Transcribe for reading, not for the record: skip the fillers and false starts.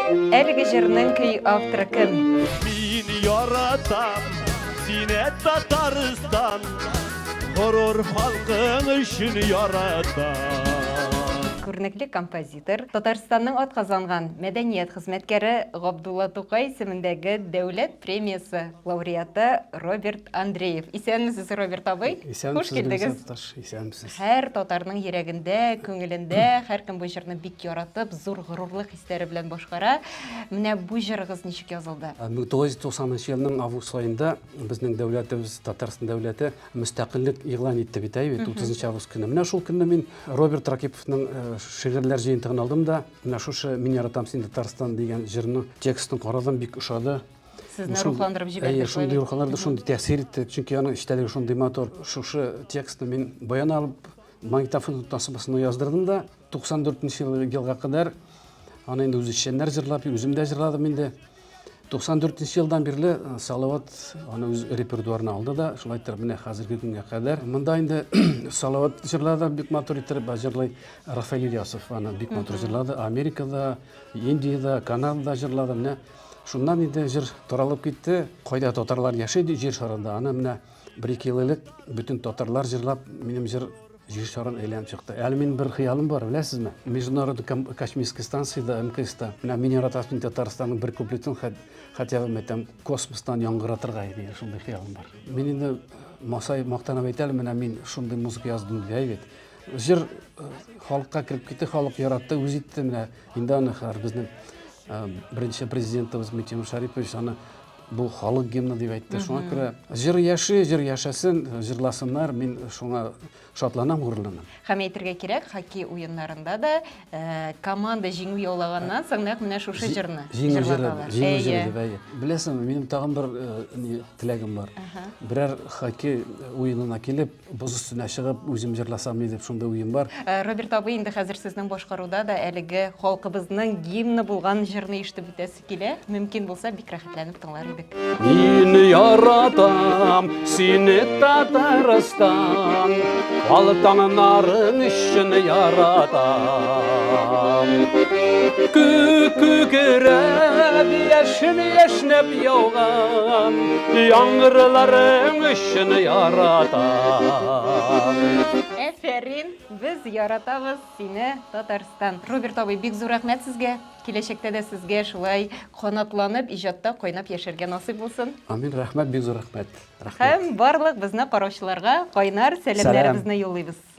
Әлеге җырның көй авторы кем? Мин яратам сине, Татарстан, Горур халкың өчен яратам. Күренекле композитор, Татарстанның атказанган мәдәният хезмәткәре, Габдулла Тукай исемендәге дәүләт премиясе лауреаты Роберт Андреев. Исәнмесез, Роберт абый. Исәнмесез, Хуш килдегез. Исәнмесез. Һәр татарның йөрәгендә, күңелендә, һәркем бу җырны бик яратып, зур горурлык хисләре белән башкара. Менә бу җырыгыз ничек язылды? 1990 елның август аенда безнең дәүләтебез, Татарстан дәүләте мөстәкыйльлек игълан итте бит, әйе бит, 30 август көне. Менә шул көнне мин Роберт Ракиповның шигырьләр җыентыгын алдым да, менә шушы Мин яратам сине, Татарстан дигән җырның текстын карадым, бик ошады. Сезне рухландырып җибәрде. Әйе, шундый рухландырды, шундый тәэсир итте, чөнки аның эчтәлеге шундый матур. Шушы текстны мин баян алып, магнитофон тасмасына яздырдым да, 94 нче елга кадәр аны инде үзешчәннәр җырлап, үзем дә җырладым инде. 94 нче елдан бирле э, Салават аны үз репертуарына алды да, шулай итеп менә хәзерге көнгә кадәр. Монда инде Салават җырлады бик матур итеп җырлый. Рафаэль Ильясов аны бик матур җырлады. Америкада, Индиядә, Канадада җырлады. Менә шуннан инде җыр таралып китте. Кайда татарлар яши ди җир шарында. Аны менә бер-ике ел элек бөтен татарлар җырлап, минем җыр җир шарын әйләнеп чыкты. Әле минем бер хыялым бар, беләсезме? Международный космической станциядә, МКСта, менә Мин яратам сине, Татарстанның бер куплетын хотя бы әйтәм, космостан яңгыратырга иде, шундый хыялым бар. Мин инде масай мактанып әйтә алмыйм, менә мин шундый музыка яздым дип, әйе бит. Җыр халыкка кереп китте, халык яратты, үз итте. Менә инде аны хәзер безнең беренче президентыбыз Митимир Шарипович аны бу халык гимны дип әйтте. Шуңа күрә җыр яши, җыр яшәсен, җырласыннар. Мин шуңа шатланам, горурланам. Һәм әйтергә кирәк, хоккей уеннарында да команда җиңү яулаганнан соң нәкъ менә шушы җырны Җиңү җыры, җиңү җыры дип, әйе. Беләсеңме, минем тагын бер теләгем бар. Берәр хоккей уенына килеп, Боз өстенә чыгып, үзем җырласам ни дип шундый уем бар. Э, Роберт абый, инде хәзер сезнең башкаруда да әлеге халкыбызның гимны булган җырны ишетеп үтәсе килә. Мөмкин булса, бик рәхәтләнеп тыңлар идек. Мин яратам сине, Татарстан, Ал таңнарың өчен яратам. Күк күкрәп, яшен яшьнәп яуган Яңгырларың өчен яратам. Әфәрин, без яратабыз сине, Татарстан. Роберт абый, бик зур рәхмәт сезгә. Киләчәктә дә сезгә шулай канатланып, иҗатта кайнап яшәргә насыйп булсын. Амин, рәхмәт, бик зур рәхмәт. Рәхмәт. Һәм барлык безне караучыларга кайнар сәламнәребезне юллыйбыз.